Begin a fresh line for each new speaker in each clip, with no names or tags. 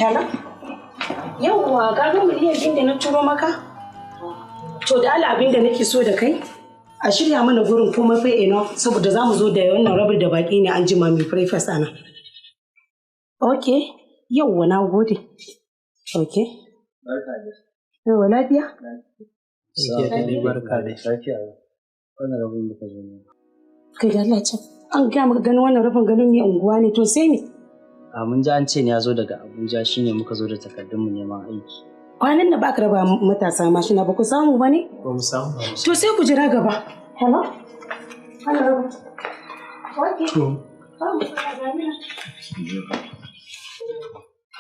Hello? Yawwa, ka ga miliyan 2 da na turo maka? To da Allah, abin da nake so da kai, a shirya mana gurin komai fa enough, saboda za mu zo da wannan rabar da baki ne an jima mai breakfast ana. Okay, yawwa, na gode. Okay. Yawwa, lafiya?
Barka dai. Lafiya. Wannan rabin muka zo ne.
Kai da Allah can. An gaya maka ganin wannan rufin ganin mai unguwa ne, to sai me?
A mun ji an ce ne ya zo daga Abuja, shine muka zo da takardunmu neman aiki.
Kwanan da baka raba matasa mashina, ba ku samu ba ne?
Ba mu samu ba.
To sai ku jira gaba. Hello? Hello. Okay.
To.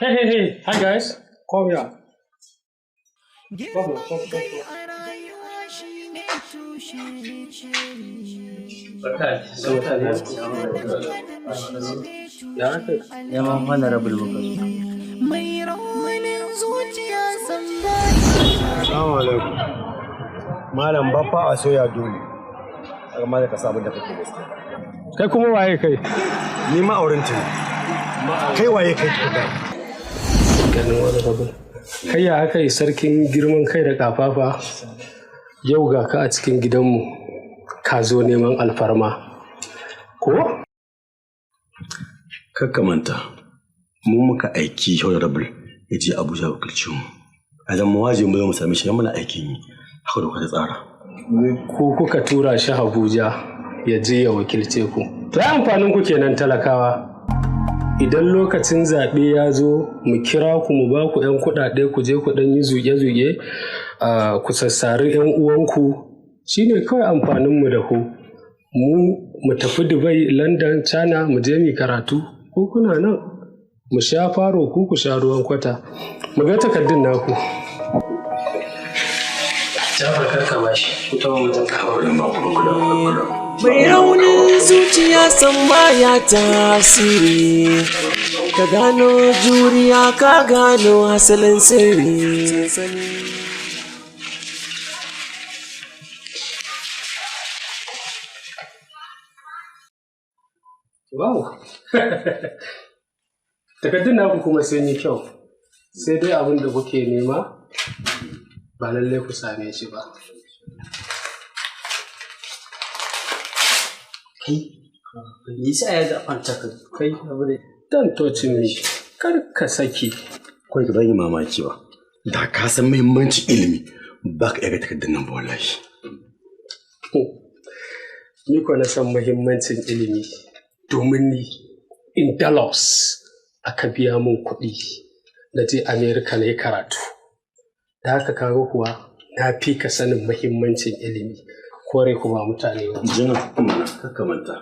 Hey, hey, hey. Hi, guys. Come here. Come on, come, come, come.
Barka da.
Ya aka yi?
Neman honorable muka zo.
Mai raunin zuciya san
Assalamu alaikum. Malam Baffa a soya dole. Amma da ka sa abin da kake gaskiya.
Kai kuma waye kai?
Ni ma'aurin ta ne. Kai waye kai tukuna?
Ganin wani rabin. Kai, ya aka yi, sarkin girman kai da kafafa? Yau ga ka a cikin gidanmu, ka zo neman alfarma. Ko?
Kakka manta. Mu muka aiki honorable ya je Abuja wakilcin mu. A zama waje mu zo mu same shi dan muna aikin yi. Haka doka ta tsara.
Ku kuka tura shi Abuja ya je ya wakilce ku. To ai amfanin ku kenan, talakawa. Idan lokacin zaɓe ya zo, mu kira ku, mu ba ku 'yan kuɗaɗe, ku je ku ɗan yi zuge-zuge, ku sassari 'yan uwanku, shine kawai amfaninmu da ku. Mu mu tafi Dubai, London, China, mu je mu karatu, ku kuna nan. Mu sha faro, ku ku sha ruwan kwata. Mu ga takardun naku.
Jafar, karka bashi. Ku tawo mutum ka.
Mai raunin zuciya san baya tasiri. Ka gano juriya, ka gano asalin sirri.
Wow! Takardun naku kuma sun yi kyau. Sai dai abin da kuke nema ba lallai ku same shi ba.
Kai, me yasa ya ga takardu?
Kai, don't touch me. Kar ka saki.
Kawai ka zan yi mamaki ba. Da ka san muhimmancin ilimi, ba ka iya ga takardun nan ba wallahi.
Ni ko na san muhimmancin ilimi, domin ni in dollars aka biya mun kuɗi na je America na yi karatu. Da haka kaga kuwa na fi ka sanin muhimmancin ilimi. Kore ku ba mutane ba.
Jina mana, kakka manta.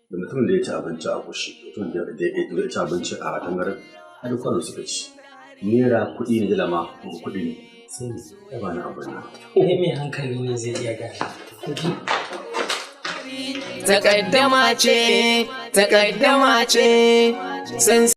Da mutumin da ya ci abinci a kushi, mutumin da ya ci abinci a tangaran, har kwano suka ci. Naira kuɗi ne, dala ma kuɗi ne. Sai ne, ai ba na abu ne.
Ne mai hankali ne zai iya gane.
Takaddama ce, takaddama ce.